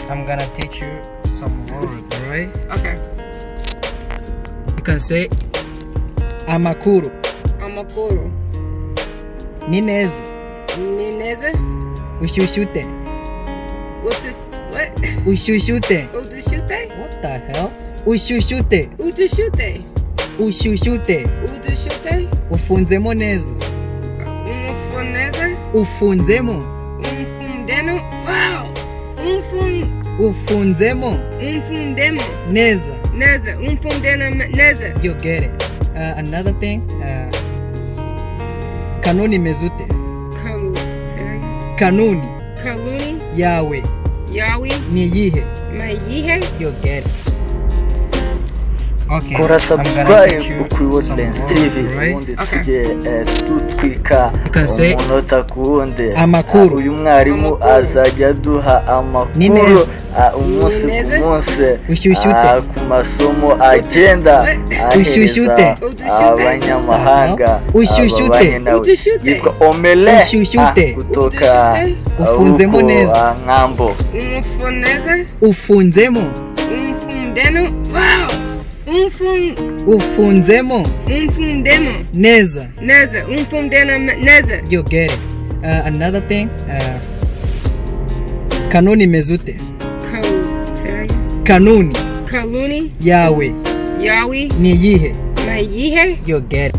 I'm gonna teach you some words, alright? Okay. You can say amakuru. Amakuru. Ni neza. Ni neza. Ushyushye ute? What the what? Ushyushye ute? Ushyushye ute? What the hell? Ushyushye ute? Ushyushye ute? Ushyushye ute? Ushyushye ute? Ufunzemo neza. Ufuneza? Ufunzemo. Umfundeno. Wow. Ufunzemo. Umfundemo. Neza. Neza. Umfundeno neza. You get it. Another thing. Kanuni imeze ute? Kanuni. Kanuni. Yawe. Yawe. Ni iyihe? Mayihe. You get it. Okay. Kora subscribe kuri Woodlands TV ubundi tujye dutwika umunota ku wundi. Amakuru. Uyu mwarimu azajya aduha amakuru umunsi ku munsi ku masomo agenda ahereza abanyamahanga ababanye nawe. Yitwa Omele kutoka Ufunzemo neza. Ngambo. Ufunzemo. Umfundeno. Wow. Ufunzemo. Umfundemo. Neza. Neza. Umfundeno neza. You get it. Another thing. Kanuni imeze ute? Kanuni. Kanuni. Yawe. Yawe. Ni iyihe? Mayihe. You get it.